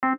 हे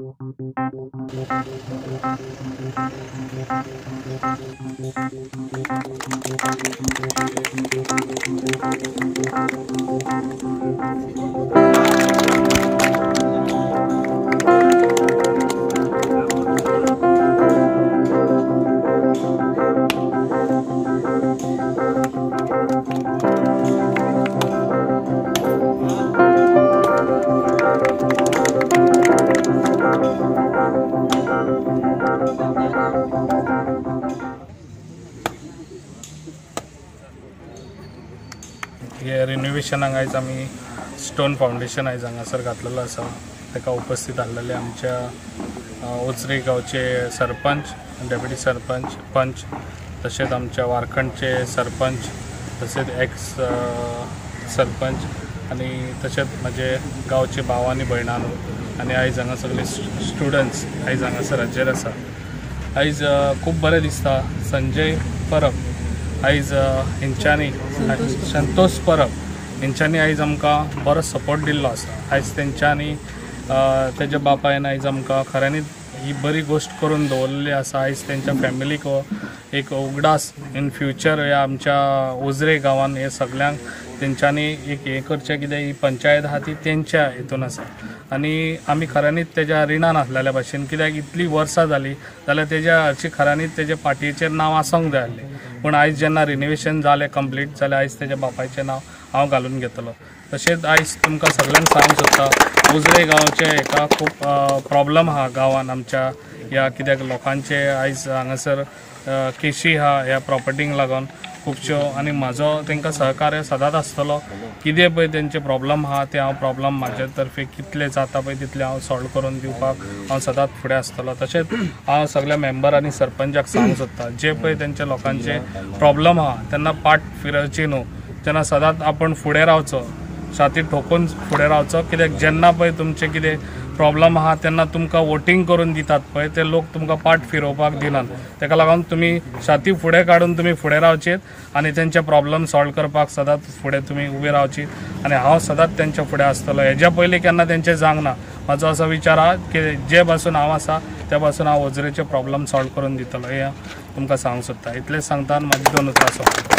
रिनोव्हेशनाक आयज आमी स्टोन फावंडेशन आयज हांगासर घातलेलो आसा. ताका उपस्थित आसलेले आमच्या ओझरे गांवचे सरपंच, डेप्युटी सरपंच, पंच, तशेंच आमच्या वारखंडचे सरपंच, तशेंच एक्स सरपंच आनी तशेंच म्हजे गांवचे भाव आनी भयणां आनी आयज हांगा सगळे स्टुडंट्स आयज हांगासर हाजेर आसा. आयज खूब बरें दिसता संजय परब आयज हेंच्यांनी, संतोष परब हेंच्यांनी आयज आमकां बरो सपोर्ट दिल्लो आसा. आयज तेंच्यांनी तेज्या बापायन आयज आमकां खऱ्यांनीच ही बरी गोश्ट करून दवरलेली आसा. आयज तेंच्या फॅमिलीक एक उगडास इन फ्युचर ह्या आमच्या ओझरे गांवान हे सगळ्यांक तेंच्यांनी एक हें करचें कितें ही पंचायत आहा ती तेंच्या हितून आसा आनी आमी खऱ्यांनीच तेज्या रिणान आसलेल्या भाशेन, कित्याक इतलीं वर्सां जालीं जाल्यार तेज्या हरशीं खऱ्यांनीच तेज्या पाटयेचेर नांव आसूंक जाय आसलें, पूण आयज जेन्ना रिनोवेशन जालें कंप्लीट जाल्यार आयज तेज्या बापायचें नांव हांव घालून घेतलो. तशेंच आयज तुमकां सगळ्यांक सांगूंक सोदता ओझरे गांवचे हेका खूब प्रॉब्लम आहा गांवान आमच्या ह्या, कित्याक लोकांचे आयज हांगासर केशी आहा ह्या प्रॉपर्टींक लागून खुबश्यो आनी म्हाजो तांकां सहकार्य सदांच आसतलो. कितें पळय तेंचे प्रॉब्लम आहा ते हांव प्रॉब्लम म्हाजे तर्फे कितले जाता पळय तितले हांव सॉल्व करून दिवपाक हांव सदांच फुडें आसतलो. तशेंच हांव सगळ्या मेंबर आनी सरपंचाक सांगूंक सोदता जे पळय तेंचे लोकांचे प्रॉब्लम आहा तेन्ना पाट फिरोवची न्हू, तेन्ना सदांच आपूण फुडें रावचो, छाती ठोकून फुडें रावचो, कित्याक जेन्ना पळय तुमचें कितें प्रॉब्लम आहा तेन्ना तुमकां वोटींग करून दितात पळय ते लोक तुमकां पाट फिरोवपाक दिनात. ताका लागून तुमी छाती फुडें काडून तुमी फुडें रावचेत आनी तेंचे प्रॉब्लम सॉल्व करपाक सदांच फुडें तुमी उबे रावची आनी हांव सदांच तेंच्या फुडें आसतलो. हेज्या पयलीं केन्ना तेंचें जावंक ना. म्हाजो असो विचार आहा की जे पासून हांव आसा त्या पासून हांव ओझरेचे प्रॉब्लम सॉल्व करून दितलो हें तुमकां सांगूंक सोदता. इतलेंच सांगता आनी म्हाजी दोन उतरां सोंपता.